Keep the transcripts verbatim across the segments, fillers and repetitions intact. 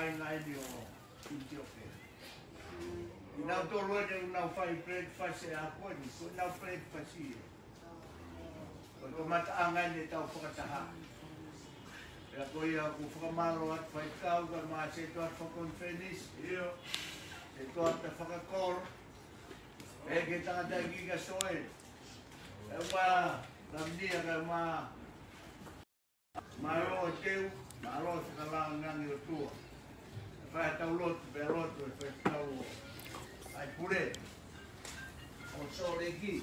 Kāinga eni ʻo ʻItiopea. ʻI heʻenau tolu ʻenau fai breakfast ʻa ko eni, ko ʻenau breakfast ia. Ko e kamataʻanga eni ʻetau fakataha. Pea ko ia ʻoku fakamālō atu faifekau kae ʻumaʻā e sētuata fakakonifelenisi. Sētuata fakakolo. Pea ki he tangataʻeiki kia Soeli. Kae ʻumaʻā Lamnia kae ʻumaʻā Mālō e teu, mālō e fakalāngilangi ʻOtua. Fai ʻetau lotu, pea lotu e faifekau ʻo e pule ʻo Sōleki.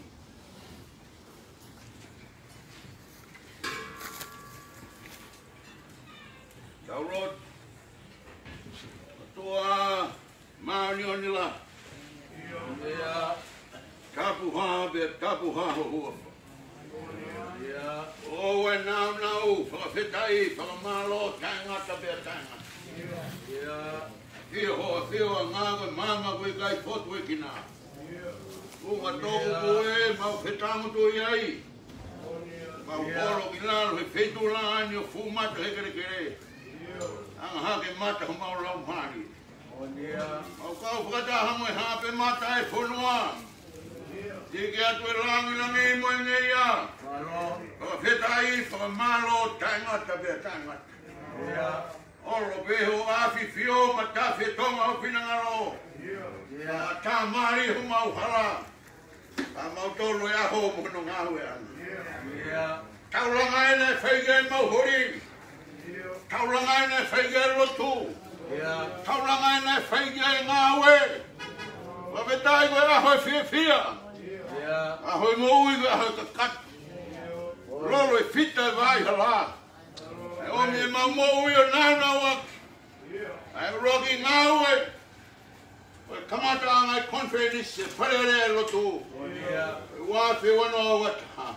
Tau lotu. ʻOtua māʻoniʻoni lahi. Ia. Tapu ā pea tapu ā ho huafa. Ia. ʻOua ʻe nāunau, fakafetaʻi, fakamālō, taʻengata pea taʻengata. Ia. ʻAfio ho ʻafio ʻa ngā ko e maama ko e kai fotu e kina. Unga tōku ko e mau fetangutu ʻi ai. Mau kolo ki lalo he feituʻu lāngilangi ʻo fuʻu mata he kelekele. Anga hake mata homau laumālie. Mau kau fakataha mo e haʻape mata e fonua. Tiki atu e lāngilangi mo e ngeia. Fakafetaʻi, fakamālō, taʻengata pea taʻengata. ʻOlo pē ho ʻafifio, matafi e tonga ho finangalo. Ka tā mali homau hala. Ka mau tolo e ʻaho mo hono ngāueʻanga. Taulanga ena e fai ki ai ʻemau holi. Taulanga ena e fai ki ai e lotu. Taulanga ena e fai ki ai e ngāue. Fakafetaʻi ko e ʻaho e fiefia. ʻAho e moʻui ko e ʻaho e kakato. Lolo e fita e vai hala. ʻE ʻomi ʻemau moʻui ʻo nāunauʻaki. ʻA e ʻuluaki ngāue. Ko e kamataʻanga e konifelenisi e Fale Alea e Lotu. Ko e ua afe ua noa ua taha.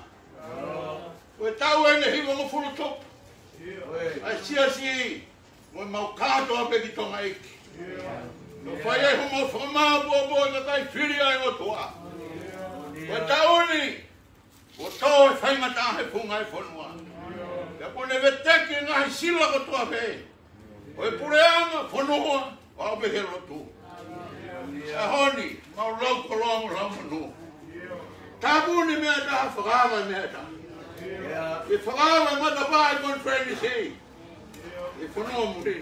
Ko e taʻu eni ʻe hivangofulu tupu. ʻA e siasi, mo ʻemau kātoa pē ki Tonga ʻEiki. ʻO fai ai homau fakamāʻopoʻopo e kakai fili ʻa e ʻOtua. Ko e taʻu ni, ʻo tō e faingataʻa he funga e fonua. Pea kuo ne veteki e ngaahi sila kotoa pē. Ko e puleʻanga, fonua, ʻo aʻu pē ki he lotu. ʻAho ni, mau lau koloa mo lau monū. Tapu ni meʻa ʻe taha, fakaava e meʻa ʻe taha. ʻE fakaava e matapā e konifelenisi. ʻE fonua muli.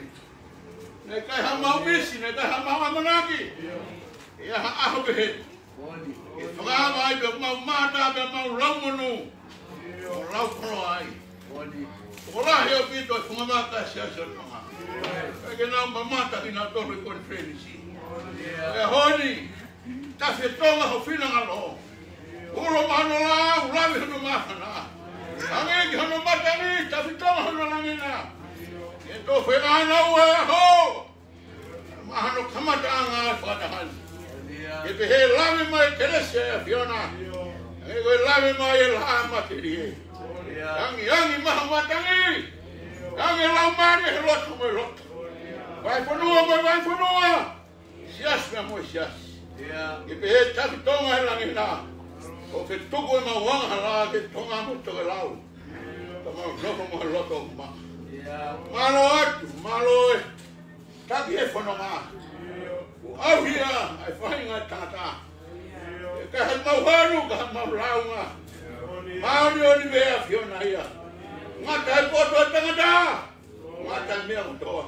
Naʻe ʻikai haʻamau misi, naʻe ʻikai haʻamau ʻamanaki. ʻE ʻi ai ha ʻaho pehē. ʻE fakaava ai pea mau mata pea mau lau monū. ʻO lau koloa ai. Ko e lahi ʻaupito e funga maka siasi ʻo Tonga. ʻIkai ke nau mamata kinautolu he konifelenisi. ʻE ʻaho ni, tafi e tonga ho finangalo. Ulo mahalo ʻe lave hono māfana. Hangē ki hono matangi, tafi tonga hono langina. ʻE tō fenga nau e ʻaho. Mahalo kamataʻanga e fakataha ni. ʻE pehē lave mai e kelesi ʻa e ʻAfiona. ʻE ko e lave mai e laʻā matelie. Angiangi mai ho matangi. Ange lau mane he loto mo e loto. Vai fonua mo e vai fonua. Siasi mo e siasi. ʻE pehē tafi tonga he langi na. ʻO ke tuku ʻemau angahala ki Tonga mo tokelau. Ka mau nofo mo e loto ma. Mālō atu, mālō e. Taki e fononga. ʻOku ʻauhia ʻa e faʻahinga tangata. ʻE ka he mau hanu, ka he mau launga. Māʻoniʻoni pē ʻa e ʻAfiona ia. Ngata e poto e tangata. Ngata e meʻa kotoa.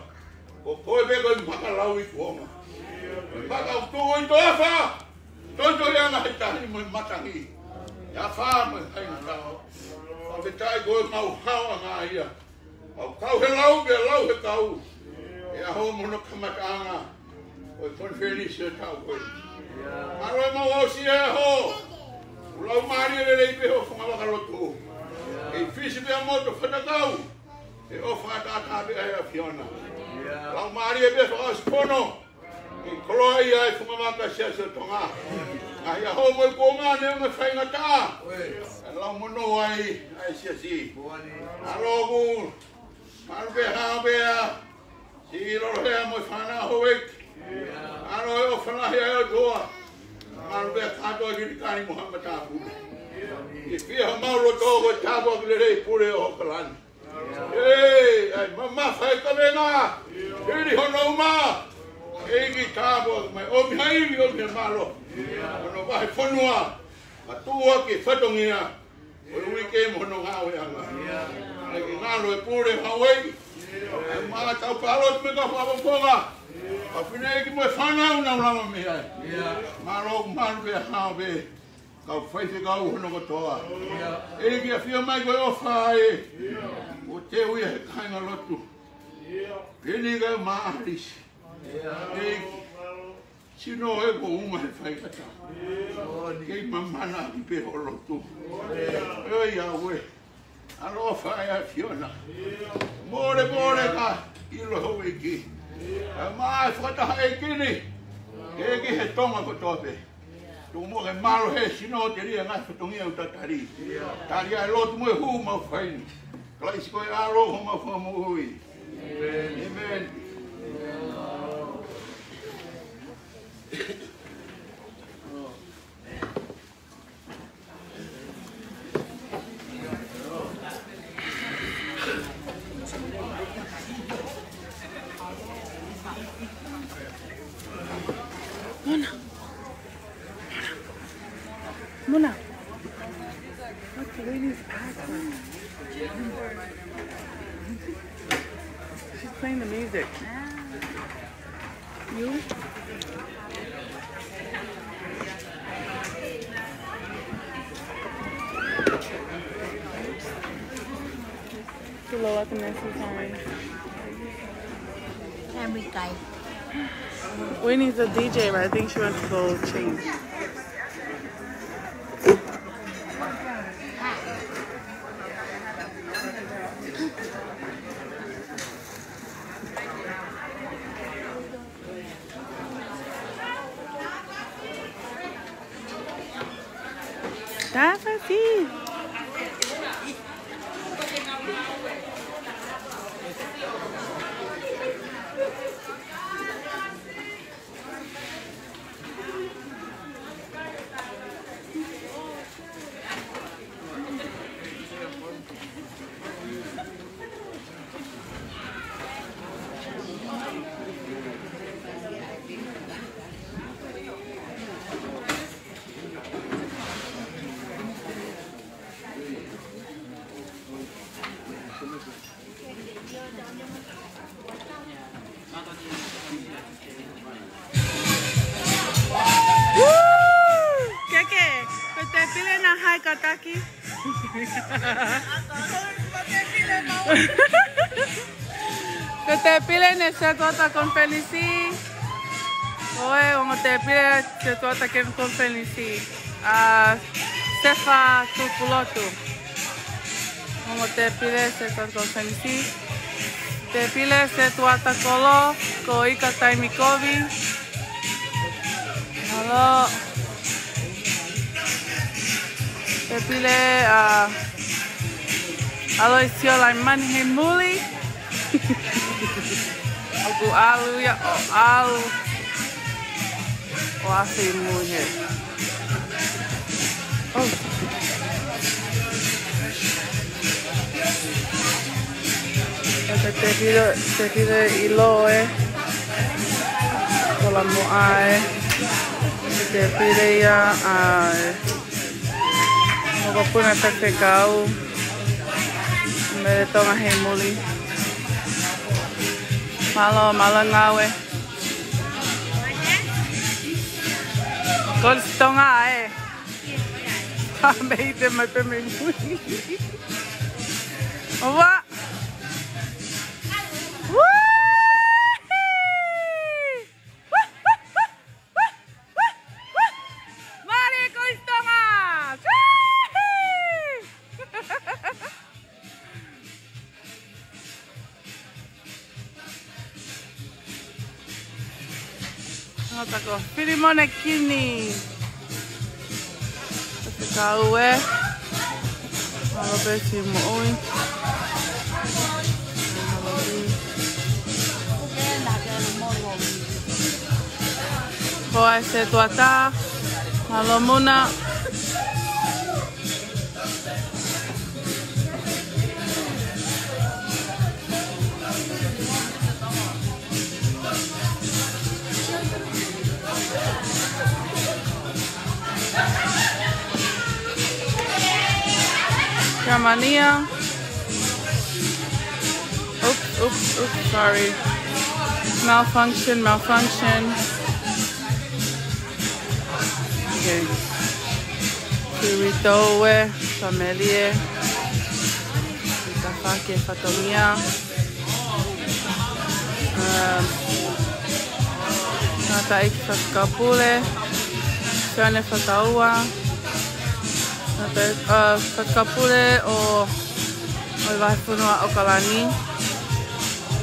Ko koe pē ko e maka lau i kuonga. Maka ʻoku tuʻu ʻi toafa. Toitoi ʻa e ngaahi tahi mo e matangi. ʻI he afā mo e faingataʻa. Fakafetaʻi ko e mau hao ʻa ngā ia. Mau kau he lau, pea lau he kau. ʻE ʻaho mo hono kamataʻanga ʻo e konifelenisi ʻo e taʻu ko eni. Mālō e mau aʻusia e ʻaho. ʻOku laumālie lelei pē ho fungavaka lotu. ʻE fisi pē ʻa moto fatakau. ʻE ʻofa ʻataʻatā pē ʻa e ʻAfiona. Laumālie pē fakaʻosi pono. ʻI koloa ia e fungavaka siasi ʻo Tonga. Ngaahi ʻaho mo e kuonga ne mo e faingataʻa. ʻE lau monū ai ʻa e siasi. Mālō ʻoku. Mālō pē hao pē ʻa. Siʻi Lolohea mo e fānau houʻeiki. Mālō e ʻofa lahi ʻa e ʻOtua. Mālō pē kātoa ki he kani mo ha matāpule. ʻI he fiha mau loto ko e tāpuaki lelei pule ʻo Okalani. ʻEi, ʻai mamafa e kavenga. Hili Hono uma, ʻEiki tāpuaki mai, ʻomi ha ivi, ʻomi ha mālohi. Hono vahefonua, ʻa tuʻa ki he fatongia, ʻo e uike mo hono ngāueʻanga. ʻAi ke ngalo e pule Hauaiʻi. ʻAi mātau pālotu mo e kau fakafofonga. Kau fineʻeiki mo e fānau naʻa nau lava mei ai. Mālō, mālō pē hao pē. Kau faifekau hono kotoa. ʻEiki ʻafio mai ko e ʻofa ē. ʻO teu ia he kāingalotu. Peni ka ma alisi. ʻEiki. Sino ē ko uma he faikata. Kei mamana ki pē ho lotu. ʻEiki ʻAue. ʻAlofa ʻa e ʻAfiona. Mole, mole ka ʻilo ho ʻEiki. ʻAi mai fakataha ʻEiki ni. ʻEiki he Tonga kotoa pē. Tuku muʻa ke mālohi he sino telia ngaahi fatongia ʻoku tatali. Tali ʻa e lotu mo e hū mau fai ni. Kalaisi ko e ʻAlo homau Fakamoʻui. ʻĒmeni. Mona. Mona. What's Lainey's password? She's playing the music. You? Hello, welcome to Susan. Every guy. Winnie's a D J, but I think she went to go change. That's what I see. Keke, ko e tēpile naʻe haʻi kātaki. Ko e tēpile ʻa e Setuata Konifelenisi. Ko e ongo tēpile Setuata Konifelenisi. ʻA Sefa Tupulotu. Ongo tēpile Setuata Konifelenisi. Tēpile Setuata Kolo, ko Ika Taimi Kovi. Mālō. Tēpile, ʻa, ʻAloisio Laimani he muli. ʻOku ʻalu ia ʻo ʻalu. ʻO afe i mui he. Oh. ʻA e tēpile, tēpile ʻilo ē. Kolomoʻa ē. Tēpile ia ʻa e mokopuna faifekau. Mele Tonga he muli. Mālō, mālō ngāue. Kolisi Tonga ē. Ka mei te mai pē mei mui. Ua. Ua. Mālō Kolisi Tonga. Ngata ko Filimone Kini. Ko e kau ē. Mālō pē siʻi moʻui. Ko e Setuata. Mālō Muna. Mania. Oops, oops, oops, sorry. Malfunction, malfunction. Okay. Here we go, eh, familia. Kita fake fatongia. Um, Tangataʻeiki Faifekau Pule, Sione Fataua, Tangataʻeiki, uh, Faifekau Pule ʻo, ʻo e Vahefonua ʻAokalani,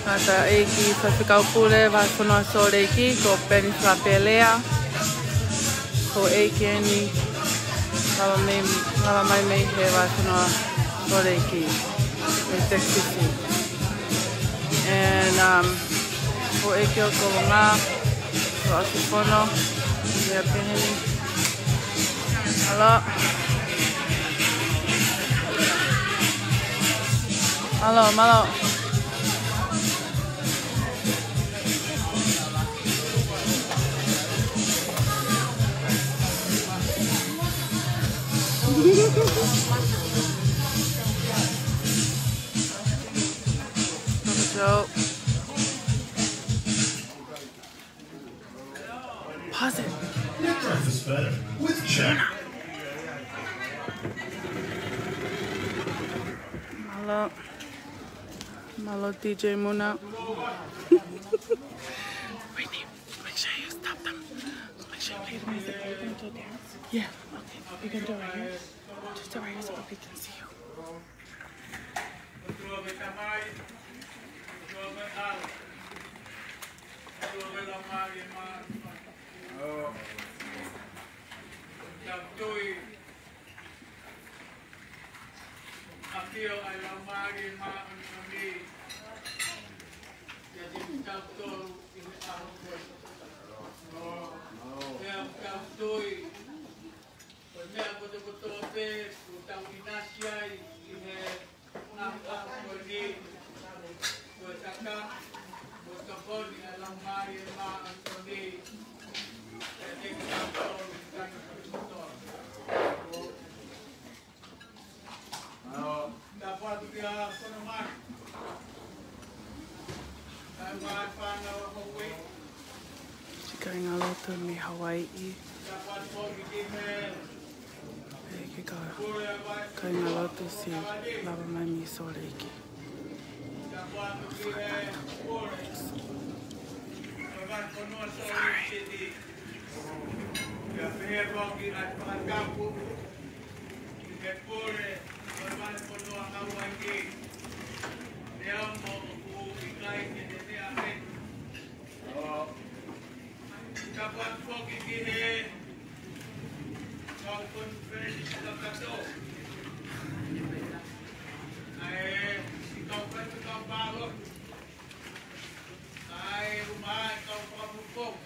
Tangataʻeiki Faifekau Pule Vahefonua Sōleki, ko Peni Fakapelea, ko ʻEiki eni, lava mai, lava mai mei he Vahefonua Sōleki, mei Texas. And, um, ko ʻEiki ʻo Kolonga, ko ʻAsifono, ia peheni. Mālō. Mālō, mālō. So, pause it. Make breakfast better with Jenna. Mālō. Mālō, D J Muna. Wait, make sure you stop them. Make sure you play the music. Are you gonna do a dance? Yeah. Okay. You can do it right here. Just do it right here so we can see you. ʻAfio ʻa e Laumālie Māʻoniʻoni ʻiate kitautolu ʻi he ʻaho ko eni. Pea tau tui, ko e meʻa kotokotoa pē ʻoku tau ʻinasi ai ʻi he ʻaho ko eni, ko e takaʻi mo tokoni ʻa e Laumālie Māʻoniʻoni ʻiate kitautolu ʻi he taimi kotoa. Tapu atu kia Sonomani. Kae ʻumaʻā e fānau ʻa Houʻeiki. Kāingalotu mei Hawaiʻi. Tapu atu foki ki he ʻEiki ka-, kāingalotu siʻi lava mai mei Sōleki. Tapu atu ki he pule ʻo e Vahefonua Sōleki Siti. Pea pehē foki ʻa e fakatapu ki he pule ʻo e Vahefonua Hawaiʻi. Pea mo ʻoku ʻikai ke ne meʻa mai. Tapu atu foki ki he kau konifelenisi kakato. ʻA e siʻi kau faifekau mālohi. ʻA e ʻumaʻā e kau fakafofonga.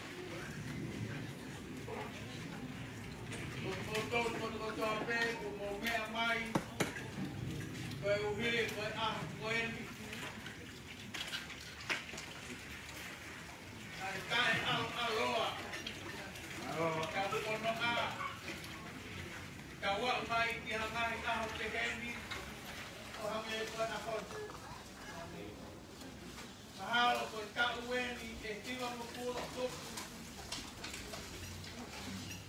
Ko kimoutolu kotokotoa pē ʻoku mou meʻa mai, koeʻuhi ko e ʻaho ko eni. ʻA e taʻeʻaloʻaloa. Tau pono ā. Tau aʻu mai ki ha ngaahi ʻaho peheni, ʻo hangē ko e ʻaho ni. Mahalo ko e taʻu eni ʻe hiva mo pulo kupu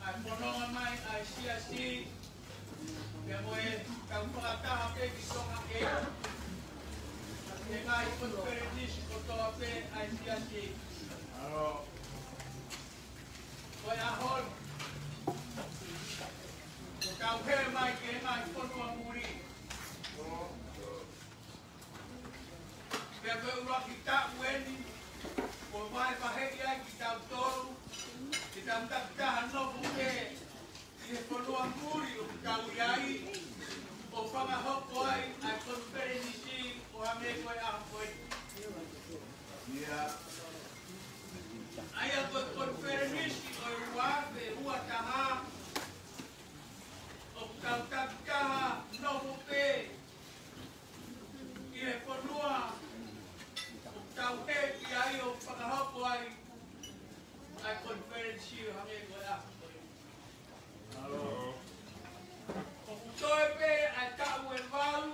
ʻa e fononga mai ʻa e siasi, pea mo e tau fakataha pē ki Tonga ke, ʻa e ngaahi konifelenisi kotoa pē ʻa e siasi. Ko e ʻaho ni, ko e tau hē mai ki he ngaahi fonua muli. Pea ko e ʻuluaki taʻu eni, ʻoku vahevaheʻi ai kitautolu, ke tau takitaha nofo pē ʻi he fonua muli ʻoku tau ʻi ai, ʻo fakahoko ai ʻa e konifelenisi ʻo hangē ko e ʻaho ko eni. ʻA ia ko e konifelenisi ʻo e ua afe ua taha, ʻoku tau takitaha nofo pē ʻi he fonua ʻoku tau hē ki ai ʻo fakahoko ai ʻa e konifelenisi ʻo hangē ko e ʻaho ko eni. ʻOku toe pē ʻa e taʻu ʻe valu,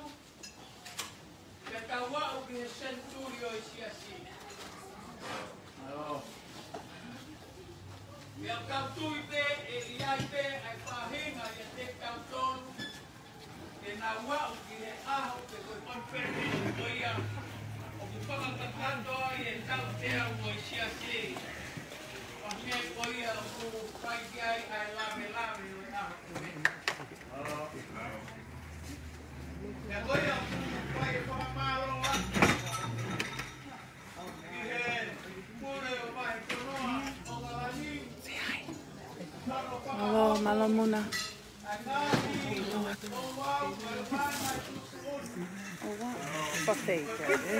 Tau tui pē ʻe ʻi ai pē ʻa e faʻahinga ʻiate kitautolu ke nau aʻu ki he ʻaho pē ko e conference ko ia ʻoku fakakakato ai e tautea ʻo e siasi. Pea ko ia ʻoku fai ki ai ʻa e lavelave ʻo e ʻaho ko eni. Pea ko ia ʻoku fai e fakamālō atu ki he pule ʻo Vahefonua ʻo Kalani. Mālō, mālō Muna. ʻOua, potato, ē?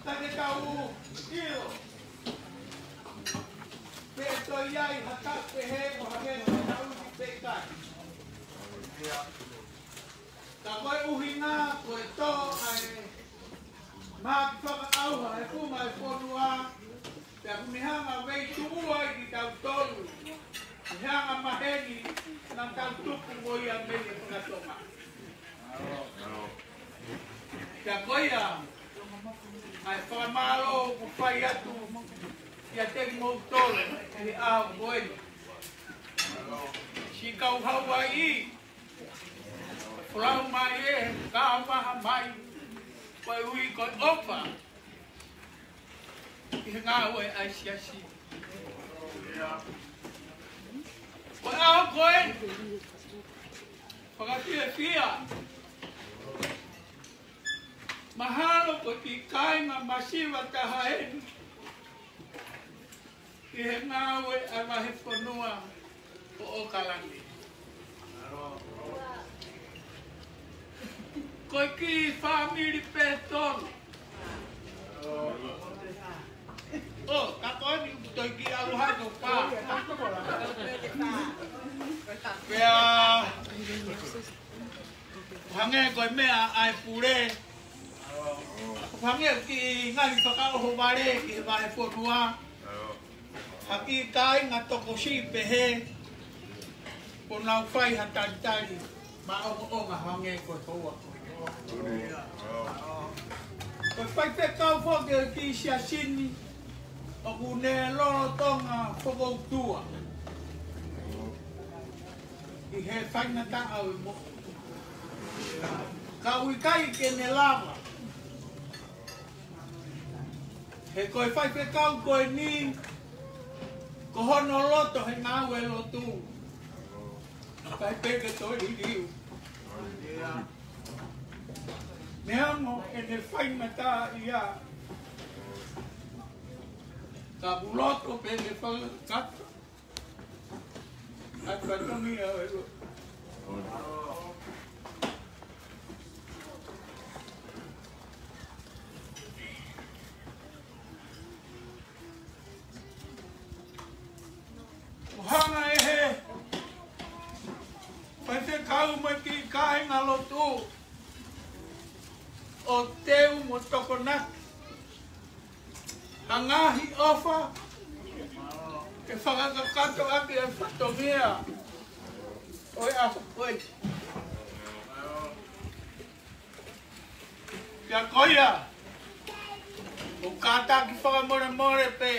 Ka ke tau ʻilo pe toe ʻi ai ha taha pehē ʻo hangē ko e tau ni pe ʻikai. Ka ko e ʻuhinga ko e tō ʻa e maaki fakaʻauha he funga e fonua, pea ʻoku ne hanga ʻo veituʻu ai kitautolu, ne hanga maheni naʻa tau tupu mo ia mei he fakatonga. Pea ko ia ʻa e fakamālō ʻoku fai atu kiate kimoutolu ʻi he ʻaho ko eni. Siʻi kau Hauaiʻi, folau mai ē, ka maha mai, koeʻuhi ko e ʻofa ki he ngāue ʻa e siasi. Ko e ʻaho ko ē, fakafiefia. Mahalo ko e kiʻi kāinga masiva taha eni ʻi he ngāue ʻa e Vahefonua ʻo ʻOkalani. Ko e kiʻi fāmili pē tonu. ʻO, ka ko eni ʻoku toe kiʻi ʻalu hake ʻo pā. Pea, hangē ko e meʻa ʻa e pule. Hangē ki he ngaahi fakaʻohovale ki he Vahefonua. Ha kiʻi kāinga tokosiʻi pehē, kuo nau fai ha talitali maʻongoʻonga hangē ko e houa ko eni. Ko e faifekau foki ʻo e kiʻi siasi ni, ʻoku ne lolotonga fokoutua ʻi he faingataʻa ʻo e moʻui. Ka ʻoku ʻikai ke ne lava. He ko e faifekau ko eni, ko hono loto he ngāue lotu. Kae pehē ke toe liliu. Neongo ʻene faingataʻaʻia, ka ʻoku loto pē ʻene fakakakato ʻa e fatongia ʻo e lotu. ʻO hanga ʻe he faifekau mo e kiʻi kāinga lotu ʻo teu mo tokonaki ha ngaahi ʻofa ke fakakakato ʻaki e fatongia ʻo e ʻaho ko ē. Pea ko ia, ʻoku kātaki fakamolemole pē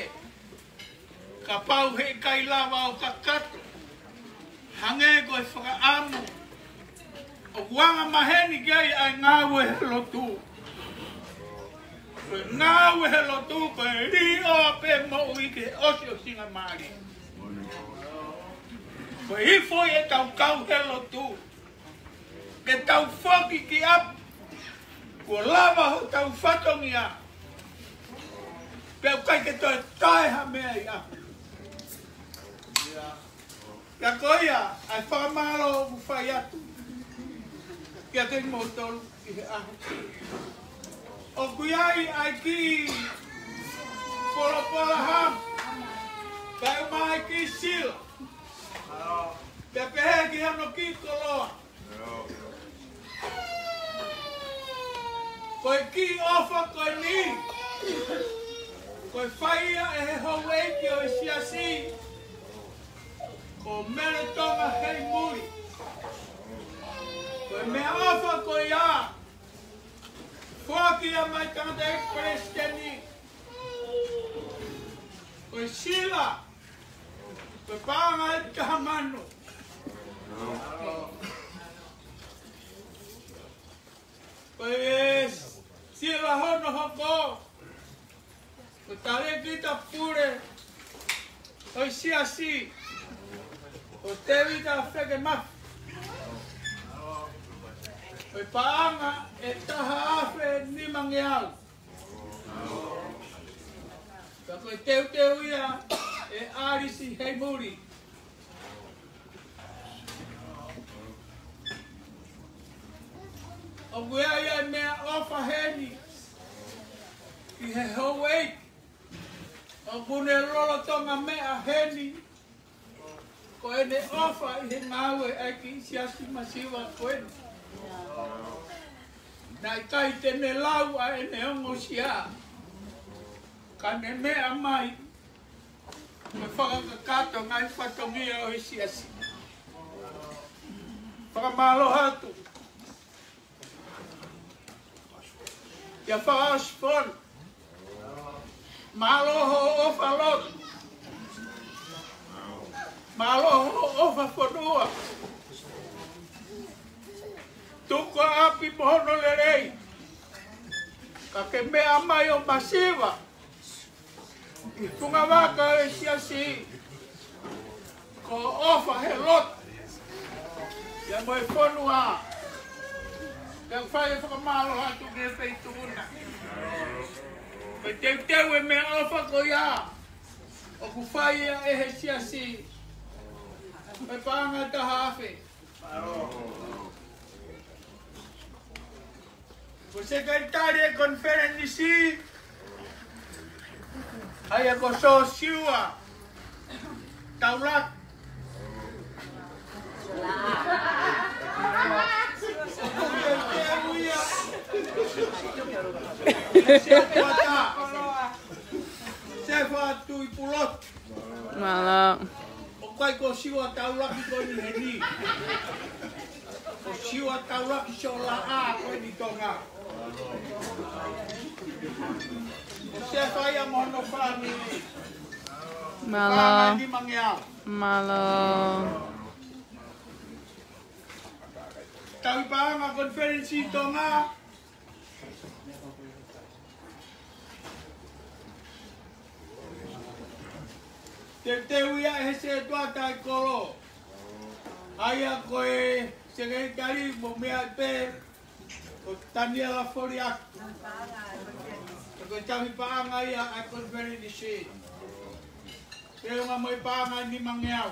kapau heʻikai lava ʻo kakato hangē ko e fakaʻamu ʻoku anga maheni ki ai ʻa e ngāue he lotu. Ko e ngāue he lotu, ko e līʻoa pē moʻui ki he ʻosiʻosingamālie. Ko e hifo ʻetau kau he lotu, ke tau foki ki ʻapi, kuo lava hotau fatongia. Pea ʻoku ʻikai ke toe toe ha meʻa ʻi ʻapi. Pea ko ia, ʻa e fakamālō ʻoku fai atu kiate kimoutolu ʻi he ʻaho. ʻOku ʻi ai ʻa e kiʻi polopolahamu, kae ʻumaʻā e kiʻi sila. Pea pehē ki hono kiʻi koloa. Ko e kiʻi ʻofa ko eni, ko e fai ia ʻe he houʻeiki ʻo e siasi ko Mele Tonga Heimuli. Ko e meʻaʻofa ko ia Foaki ia mai tangata e palesiteni. Ko e sila, ko e paʻanga ʻe taha mano. Ko e sila hono hoko, ko Talēkita Pule ʻo e Siasi, ko Tēvita Fekemafi. Ko e paʻanga ʻe taha afe nimangeau. Ka ko e teuteu ia ʻe ʻAlisi Heimuli. ʻOku ʻi ai e meʻaʻofa heni ki he houʻeiki ʻoku ne lolotonga meʻa heni, ko ʻene ʻofa ʻi he ngāue ʻa e kiʻi siasi masiva ko eni. Naʻe ʻikai te ne lau ʻa ʻene ongosia, ka ne meʻa mai ke fakakakato ngaahi fatongia ʻo e siasi. Fakamālō atu kia Fakaʻosifonu. Mālō hoʻo ʻofa lotu. Mālō hoʻo ʻofa fonua. Tuku ʻapi mo hono lelei. Ka ke meʻa mai ʻo masiva ʻi he funga vaka ʻo e siasi, ko e ʻofa he lotu ia mo e fonua. Pea fai e fakamālō atu ki he Feituʻuna. Ko e teuteu e meʻaʻofa ko ia ʻoku fai ia ʻe he siasi, ko e paʻanga ʻe taha afe. Ko e sekelitali e konifelenisi, ʻa ia ko Sosiua Taulaki. Sefa Tuʻipulotu. Mālō. ʻOku ʻikai ko Siua Taulaki ko eni heni. Ko Siua Taulaki Solaʻa ko eni Tonga. Ko Sefa ia mo hono fāmili. Mālō. Paʻanga ʻe nimangeau. Mālō. Tauhi paʻanga Konifelenisi Tonga. Teuteu ia ʻe he setuata ʻi kolo. ʻA ia ko e sekelitali mo meʻa pē ko Taniela Foliaki. Ko e tauhi paʻanga ia ʻa e konifelenisi. Pea ʻoku ʻi ai mo e paʻanga ʻe nimangeau.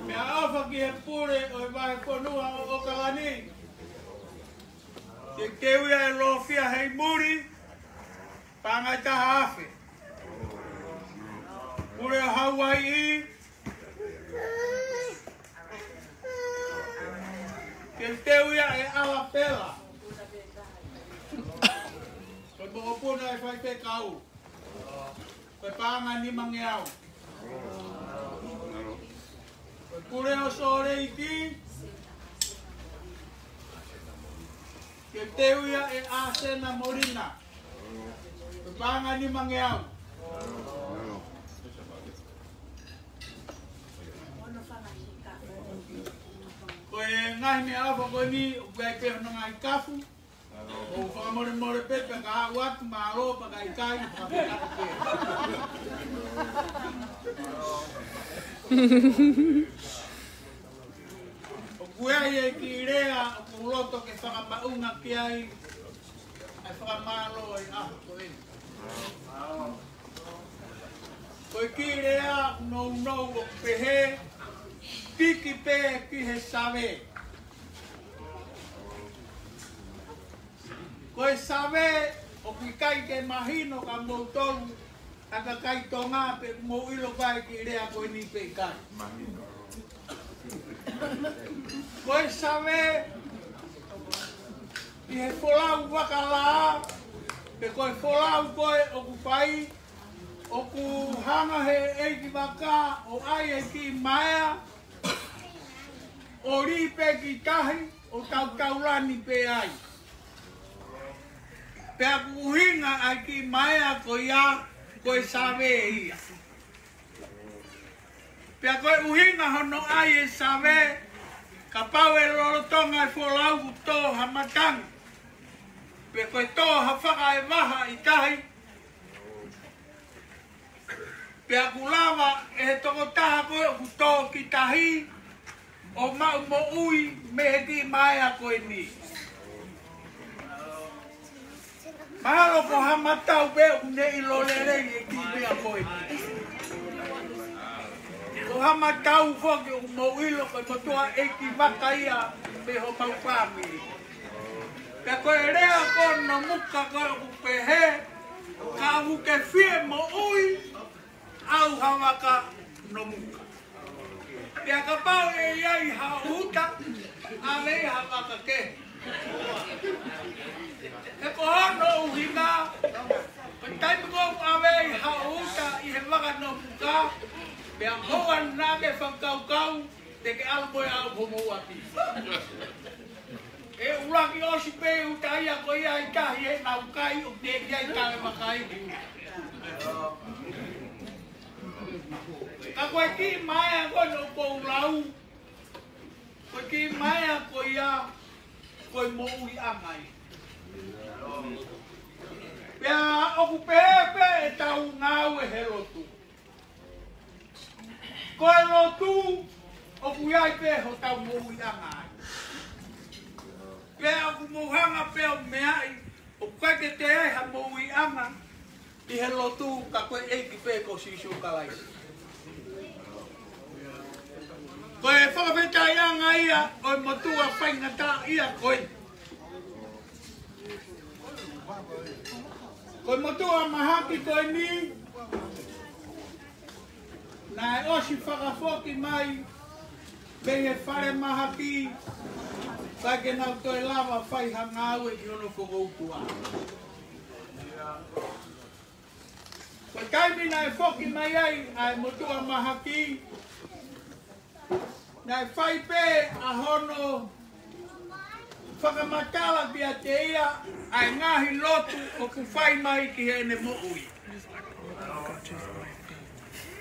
Meʻaʻofa ki he pule ʻo e vahefonua ʻo ʻOkalani. Teuteu ia ʻe Lofia Heimuli, paʻanga ʻe taha afe. Pule ʻo Hauaiʻi, teuteu ia ʻe ʻAlapela. Ko e mokopuna ʻe faifekau. Ko e paʻanga ʻe nimangeau. Ko e pule ʻo Sōleki, teuteu ia ʻe ʻAsena Molina. Ko e paʻanga ʻe nimangeau. Ko e ngaahi meʻaʻofa ko eni, ʻoku ʻi ai pē hono ngaahi kafu. ʻOku fakamolemole pē, pea ka aʻu atu mālō, pea ka ʻikai, pea ka ʻikai pē. ʻOku ʻi ai e kiʻi lea ʻoku ou loto ke fakamaʻunga ki ai ʻa e fakamālō ʻi he ʻaho ko eni. Ko e kiʻi lea nounou ʻoku pehē, piki pē ki he save. Ko e save ʻoku ʻikai ke mahino kia moutolu ʻa e kakai Tonga pe ʻoku mou ʻilo ʻa e kiʻi lea ko eni pe ʻikai. Ko e save ʻi he folau vakalā, pe ko e folau ko ē ʻoku fai, ʻoku hanga he ʻeikivaka ʻo ʻai e kiʻi maea, ʻo lī pē ki tahi, ʻo tautaulani pē ai. Pea ʻoku ʻuhinga ʻa e kiʻi maea ko ia ko e save ia. Pea ko e ʻuhinga hono ʻai e save, kapau ʻe lolotonga e folau ʻoku tō ha matangi, pe ko e tō ha fakaʻevaha ʻi tahi, pea ʻoku lava ʻe he tokotaha ko ē ʻoku tō ki tahi ʻo maʻu moʻui mei he kiʻi maea ko eni. Mahalo ko ha matau pē ʻoku ne ʻilo lelei e kiʻi meʻa ko eni. Ko ha matau foki ʻoku mou ʻilo ko e motuʻa ʻeikivaka ia mei homau fāmili. Pea ko e lea ko Nomuka ko ē ʻoku pehē, ka ʻoku ke fie moʻui, ʻalu ha vaka Nomuka. Pea kapau ʻe ʻi ai ha uta, ʻave ia ha vaka kehe. He ko hono ʻuhinga, ko e taimi ko ē ʻoku ʻave ai ha uta ʻi he vaka Nomuka, pea ʻoua naʻa ke fakakaukau te ke ʻalu mo e au homou ʻapi. ʻE ʻuluaki ʻosi pē uta ia ko ia ʻi tahi ʻenau kai, ʻo te ia ʻi tahi makai. Ka ko e kiʻi maea ko ē ʻoku ou lau, ko e kiʻi maea ko ia ko e moʻuiʻanga ia. Pea ʻoku pehē pē ʻetau ngāue he lotu. Ko e lotu ʻoku ʻi ai pē hotau moʻuiʻanga ai. Pea ʻoku mou hanga pē ʻo meaʻi ʻoku ʻikai ke toe ʻi ai ha moʻuiʻanga ʻi he lotu ka ko e ʻEiki pē ko Sīsū Kalaisi. Ko e fakafetaʻiʻanga ia ʻo e motuʻa faingataʻa ia ko ē. Ko e motuʻa mahaki ko eni, naʻe ʻosi fakafoki mai mei he fale mahaki, ʻikai ke nau toe lava fai ha ngāue ki hono fokoutua. Ko e taimi naʻe foki mai ai ʻa e motuʻa mahaki, naʻe fai pē ʻa hono fakamatala kiate ia ʻa e ngaahi lotu ʻoku fai mai ki heʻene moʻui.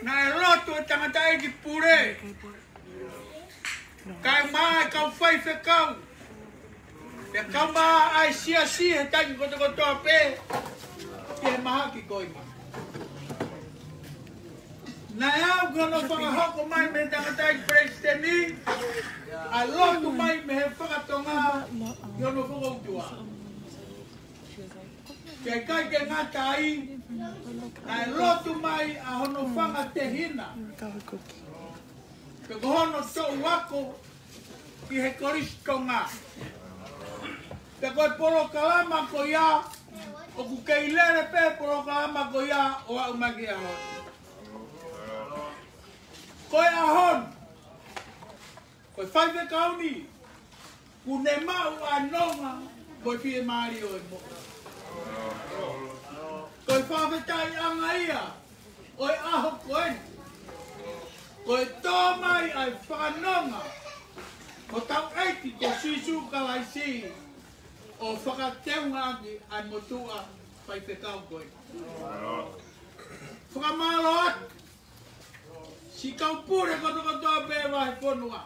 Naʻe lotu e tangataʻeiki pule, kae ʻumaʻā e kau faifekau, pea kae ʻumaʻā ʻa e siasi he taimi kotokotoa pē ki he mahaki ko eni. Naʻe aʻu ki hono fakahoko mai mei he tangataʻeiki palesiteni ʻa e lotu mai mei he fakatonga ki hono fokoutua. Pea ʻikai ke ngata ai, naʻe lotu mai ʻa hono fanga tehina, pe ko hono toʻu ako ki he Kolisi Tonga. Pea ko e polokalama ko ia, ʻoku kei lele pē polokalama ko ia ʻo aʻu mai ki he ʻaho ni. Ko e ʻaho ni, ko e faifekau ni, kuo ne maʻu ʻa e nonga mo e fiemālie ʻo e moʻui. Ko e fakafetaʻiʻanga ia ʻo e ʻaho ko eni, ko e tō mai ʻa e fakanonga ʻo hotau ʻEiki ko Sīsū Kalaisi ʻo fakateungaʻaki ʻa e motuʻa faifekau ko eni. Fakamālō atu siʻi kau pule kotokotoa pē vahefonua.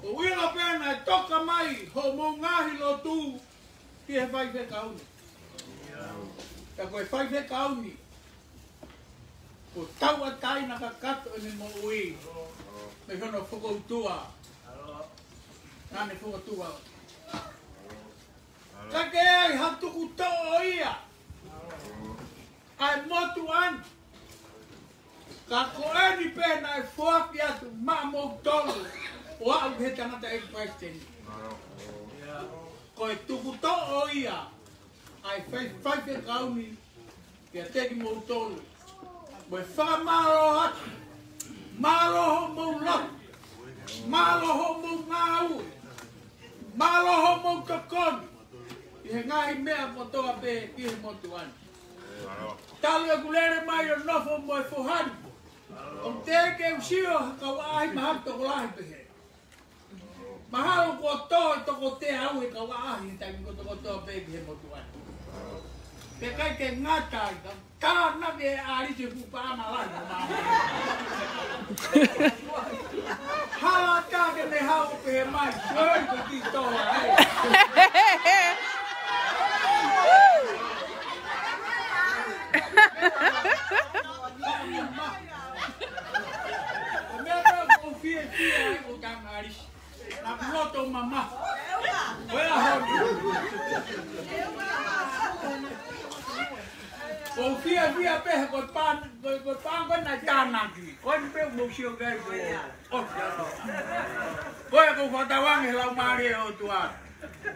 ʻOku ou ʻilo pē naʻe toka mai hoʻomou ngaahi lotu ki he faifekau ni. Ka ko e faifekau ni, ko e tauʻatāina kakato ʻene moʻui mei hono fokoutua naʻa ne fokotuʻu. Ka ʻoku ʻi ai ha tukutoʻo ia ʻa e motuʻa ni. Ka ko eni pē naʻe foaki atu maʻamoutolu ʻo aʻu ki he tangataʻeiki palesiteni. Ko e tukutoʻo ia ʻa e fai, faifekau ni kiate kimoutolu. Mo e fakamālō atu. Mālō hoʻomou lotu. Mālō hoʻomou ngāue. Mālō hoʻomou tokoni ʻi he ngaahi meʻa kotoa pē ki he motuʻa ni. Talu ʻeku lele mai ʻo nofo mo e foha ni, ʻoku teʻeki ke u sio ha kau ʻaʻahi mahaki tokolahi pehē. Mahalo kuo tō e toko teau e kau ʻaʻahi he taimi ko e toko teau pē ki he motuʻa ni. Pea ʻikai ke ngata ai, ka tānaki e ʻaliki e fuʻu paʻanga lahi ʻo māmani. Hala tā ke ne haʻu pē mai, soi ko ki tō ai. Ko e meʻa pē ʻoku ou fiefia ai ko e tangata ʻaliki. Naʻa ku loto mamafa. Ko e ʻaho ni. ʻOku ou fiefia pē he ko e pā, ko e, ko e pā ko ē naʻe tānaki. Ko eni pē ʻoku mou sio ki ai ko e. Ko e ʻoku ou fakatauange he Laumālie ʻo e ʻOtua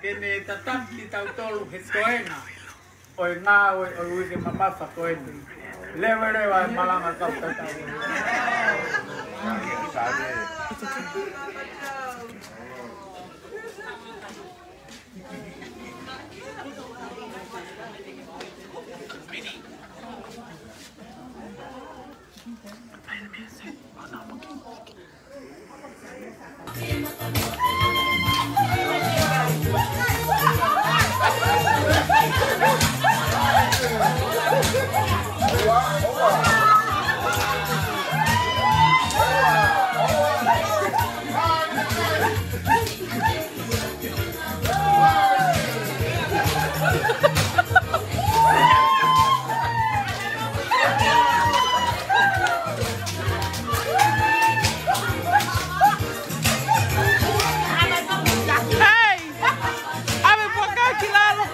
ke ne tataki kitautolu he toenga ʻo e ngāue ʻo e uike mamafa ko eni. Leveleva e malanga kau tatau. Hei! ʻAve pē ki lalo.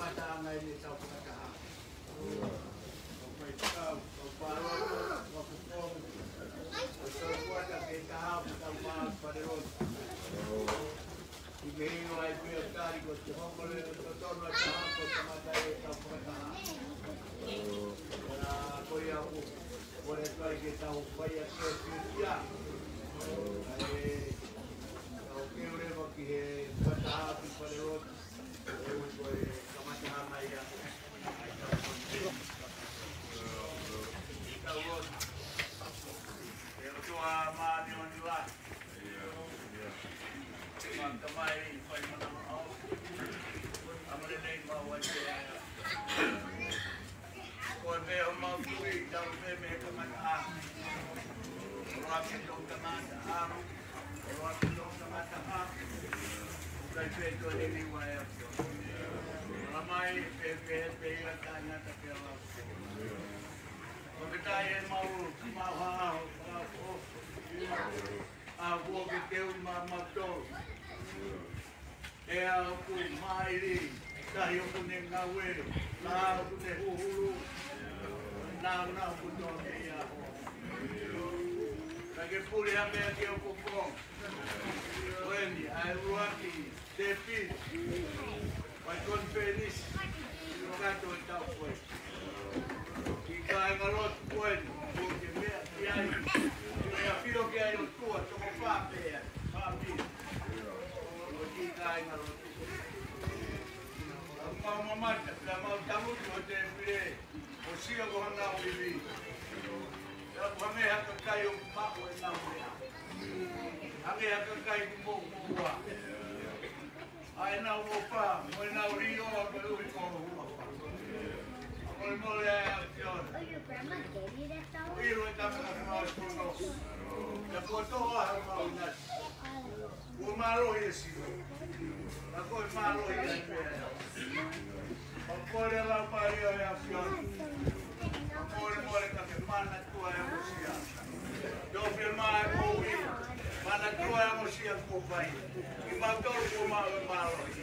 Kamataʻanga ʻetau fakataha. Kau faifekau, kau pālota, kau kokomi. Kau tau kuata ke taha, kau tau pā, Falelotu. ʻI he ʻilo ai pē ʻo tali ko te hoko leva totonu ʻa e taha, ko e kamata ʻetau fakataha. Ko ia ʻoku kole atu ai ke tau fai ʻa e fiefia. ʻA e, tau keu leva ki he fakataha ki Falelotu. Ko e kamataʻanga ia. ʻE ʻOtua māʻoniʻoni lahi. Tamai fai mana mau. ʻAmanaki mau ai pē. Ko e meʻa mau tui, tau meʻa mei he kamataʻanga. ʻOku ke tau tangata ʻalu. ʻOku ke tau tangata ʻalu. Kai pē tō liliu ʻa e ʻAfiona. Lamai pē pē pē ia tangata pē lau. Ko e meʻa ʻe mau, mau ha, ha, ha, ha. ʻA ʻoku ke teu ma, ma tau. ʻE ʻoku māʻili, tahi ʻoku ne ngāue, ka ʻoku ne huhulu, nāunau ʻoku tō ke ia ho. Ka ke puli ha meʻa ki ʻoku pō. Ko eni, ʻa e ʻuluaki, te pili. Vai konifelenisi, kato e tau koe. Ki he kāingalotu ko eni, ko e meʻa ki ai. Meʻa pio ki ai ʻOtua, toko fā pē, fā pē. Ko e ki he kāingalotu. ʻOku mau mamata, ka mau tamutu ʻo te pile, ʻo sio ko hanga ʻo ivi. ʻOku hangē ha kakai ʻoku maʻu ʻenau meʻa. Hangē ha kakai ʻoku moʻua. ʻA ʻenau ʻofa, mo ʻenau lio, ko e ʻuhi ko e ʻofa. Molemole ʻa e ʻAfiona. ʻIlo e tama ka mau pono. Ka kuo toa ha mau nasi. Kuo mālohi e sino. Ka ko e mālohi e meʻa. Molemole lau pali ʻa e ʻAfiona. Molemole ka ke mana tua e mosia. Tau pē mai ko ui, mana tua e mosia ko vai. ʻI mau tau ko mau e mālohi.